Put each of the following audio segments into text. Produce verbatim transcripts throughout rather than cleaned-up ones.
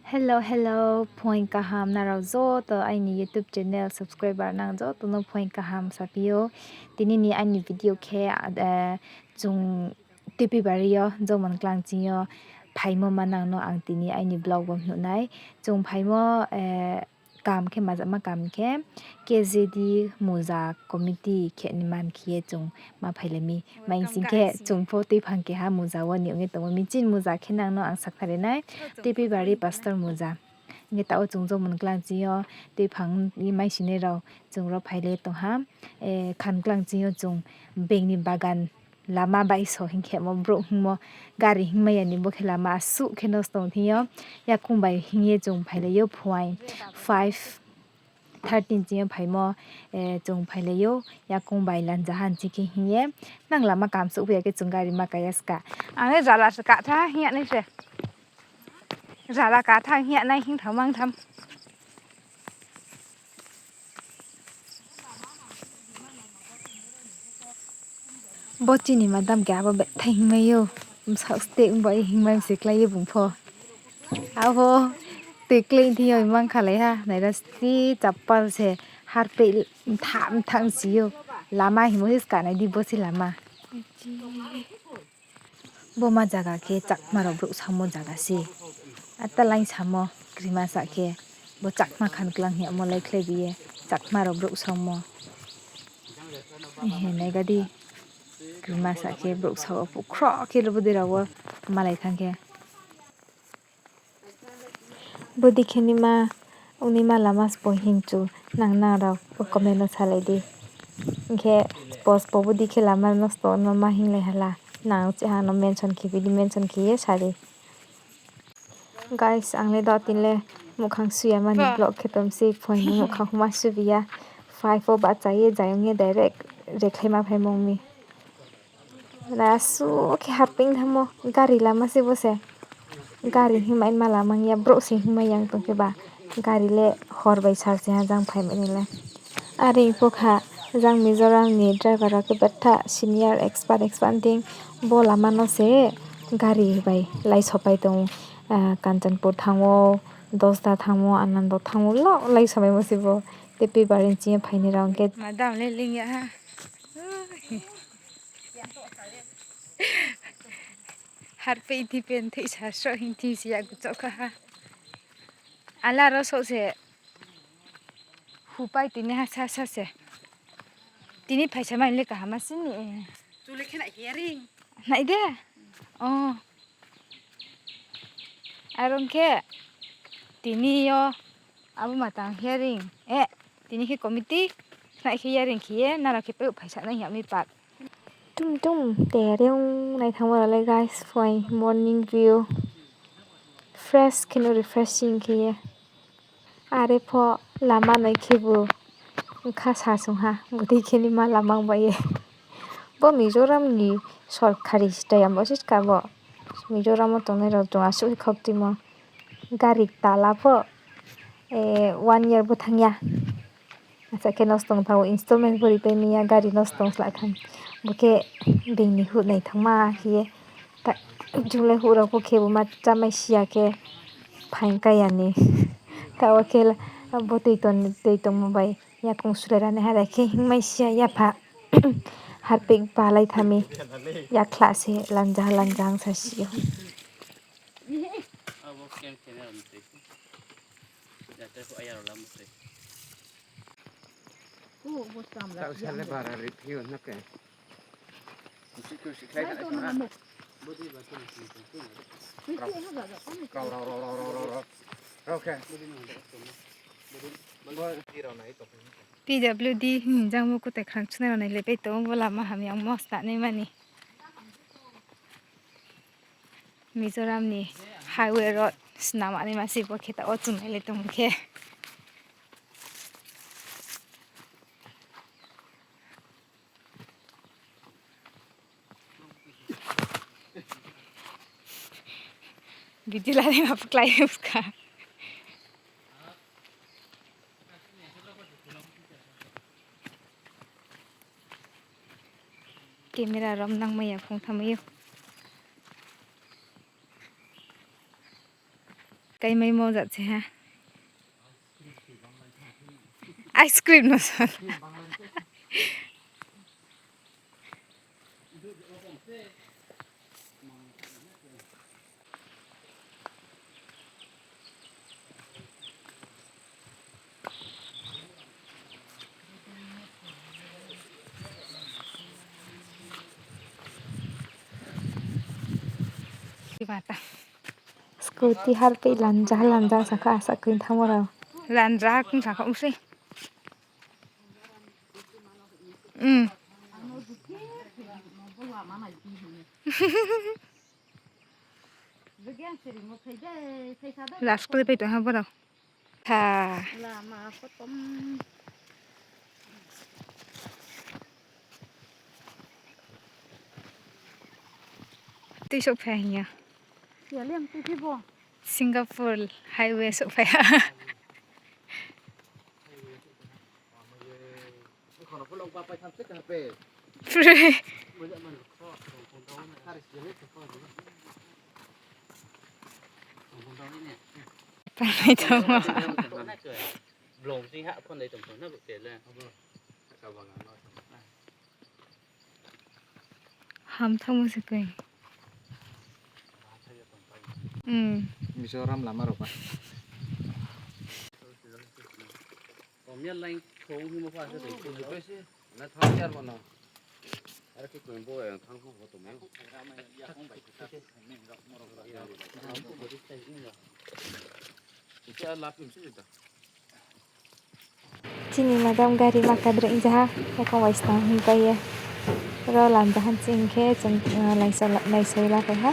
Hello, hello, phuaing kaham nrao joto aini YouTube channel subscriber nang joto no phuaing kaham saphi ou. Tini ni aini video khe, eh, chung Tuipuibari yo, Jomon Klangching yo phaimo ma nang no ang tini aini vlog wo nuh nai. Chung phaimo, eh, kam khe, majama kam khe, K J D muja committee khe ni man khe ye chung ma phailai mi. Mai sing khe chung pho tuiphang keha muja wo ni ong ye tongmo mi. Chini muja khe nang no ang sakhnari nai. Tuipuibari pastor muja. Hing khe taoh wo chung Jomon Klangching yo tuiphang ni mai sinai rao chung ro phailai tong ha. Eh, Khan Klangching yo chung being ni bagan lama bai so hing khe mo brouh hingmo gari hingmai ya ni bo khe lama asuh khe nosto ong thing yo. Yakoung bai hing ye chung phailai ou phuaing five thirteen ching yo phaimo, eh, chung phailai ou yakoung bai lanja han ching khe hing ye. Nang lama kam suh phi ya khe chung gari ma kaya ska. Ang le jala se kahtha hing ya nai se. Jala kahtha hing ya nai hing tham mang tham. Bo chini madam khe abo bethai hingmai ou. Bsaoh steh ongba ye hingmai se klái ye bung pho. Abo toi klái thing yo mang khalai ha. Naira sti chapal se harpeh mtha mtha si ou. Lama hingmo se ska nai di bo se lama. Bo ma zaga khe Chakma rao brouh saomo zaga se. Ata laing samo krima sa khe. Bo Chakma Khan Klang hing yamo lai khlai bi ye. Chakma rao brouh saomo. Ehe, nai ga di. Krima sa khe brouh sao phuh khroh khe lo bodei rao wo malai thanng khe. Bodei khe nima, ong nima lama sbo hing chu nang nang rao bo comment no salai di. Hing khe sbo sbo bodei khe lama nosto no ma hinglai hala. Nang cheha no mention khe bi di, mention khe ye sa di. Guys, ang le do tin le muhkhang su ya mani vlog khe tong se, phuaing ni muhkhang huma su bi ya. Five wo bahcha ye, zayong ye direct rekhlai ma phaimo ong mi. Na asuh khe harping thamo, gari lama se bo se. Gari hingmai ma lama ya, brouh se hingmai yang tong khe ba. Gari le hor bai sal se ha jang phaimai ni le. Are pho kha, jang Mizoram ni driver rao khe betha senior expert, expert ding bo lama no se gari bai lai sopai tong ou, ah, Kanchanpur thanng ou, Dosda thanng ou, Anando thanng ou, lo lai sopaimo se bo. Tei Tuipuibari ching yo phainai rao khe. Madam le ling ya ha. Harpeh di pen thei sa sroh hing thing si ya gu choh kha ha. Ala ro soh se. Hupai tini ha sa sa se. Tini phaisa mai le kaham ma sini. Nai de. O. Are ong khe. Tini yo. Abo ma tang hearing. Eh. Tini khe committee. Nai khe hearing khe ye. Nrao khe peuh phaisa nai hing mi pak. Tum tum, te reung nai thanngmo rao le guys, phuaing morning view. Fresh khe no refreshing khe ye. Are pho lama nai khebu bkha sa sung ha, bodei khe nima lama ong bai ye. Bo Mizoram ni sorkari stayam bo se ska bo. Mizoram wo tongnai rao chung asuh khe khaktuimo. Gari tala pho, eh, one year bo thanng ya. Asa khe nosto ong thanng ou, installment bo ripai mai ya, gari nosto ong sla thanng. Bo khe being ni huh nai thanngma khe ye. Chung le huh rao pho khe bo ma chámai si ya khe phaing kai ya ni. Taoh wo khe bo toi tongmo bai yakoung sulai ra nai ha, are khe hingmai si ya yapha. Harpeh palai tha mi. Yakhlah se lanja lanja ong sa si ou. P W D hing jang bo kutai khrang chunai rao nai le pai tong ou, bo lama hamya ongmo snanaimani. Mizoram ni highway road snam naima se bo khe taoh wo chung nai le tong khe. Video lanaima pho klái ska. Camera rom nangmai ya phung thamai ou. Kaimaimo jat se ha. Ice cream no sal. Scooty harpei lanja lanja sakha asa koi thamo rao. Lanja kung sakha ong se. Hmm. Last kle pai tong ha borao. Tha. Tui souhphai hing ya. Singapore highway souhphai ha. Pre. Pranai tong. Ham thangmo se koi. Hmm. Mizoram lama rao ba. Chini madam gari ma kadre ingjaha, yakong bai snam hingpai ye. Ro lamjaha ching khe chung, ah, laisa-, laisai la phai ha.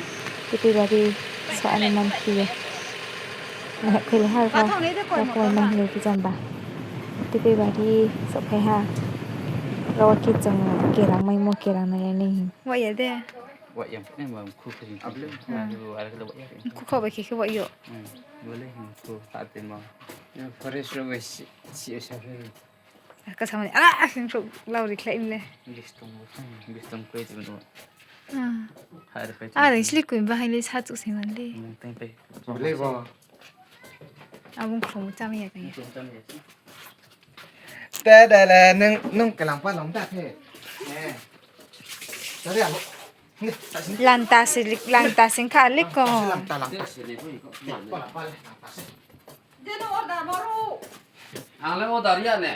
Titibari so ani man phi ye. Nahek khe le ha ro. Yakong bai man hing khe jamba. Titibari souhphai ha. Ro khe chung kerang maimo kerang nai ya nai hing. Wa ya de. Wa ya, ne ma khu khe. Khu kho bai khe khe wa yo. Hmm, bo le hing khu ha te ma. Forest rao bai si, si sa phi. Ka samani, ala, asing sok lau ri khlai mle. Bistong bo, bistong koi ti bo. Ah. Hari pai. Ah, ring sli koi bahai le sa chuk sing man le. Mung teng pai. Bo le bo. Abung khong cham ya kaya. Khong cham ya. Te de le, nung, nung kelang pa long da the. Eh. Tadi abo. Lanta si, lanta sing kha liko. Lanta, lanta. Ang le order ya ne.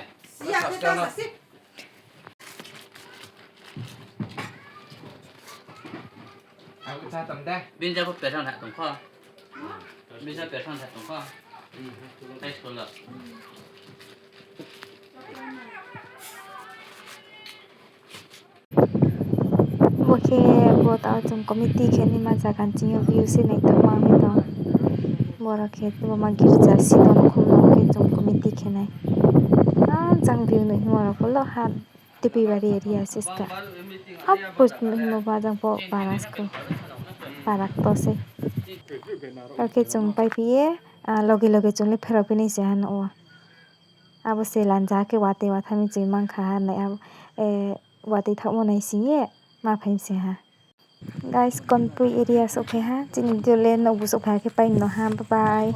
Bini ja pho pesan ha tong kho. Bini ja pesan ha tong kho. Tei school lo. Bo khe bo tao chung committee khe nima zaga ni ching yo view se naithaoma ong ye tong. Boro khe bo ma girja si tong khum no khe chung committee khe nai. Ah, jang view no himo rao pho lo ha Tepibari area siska. Hapus no himo ba jang pho para school. Para kto se. Aro khe chung paiphi ye, ah, loge loge chung le pherao phi nai se ha no wo. Abo se lanja khe watoi watha mi choi mankha ha nai abo, eh, watoi thaohmo nai sing ye ma phai mi se ha. Guys, Konpui area souhphai ha, chini video le nouhbu souhphai ha khe pai no ha, bye bye.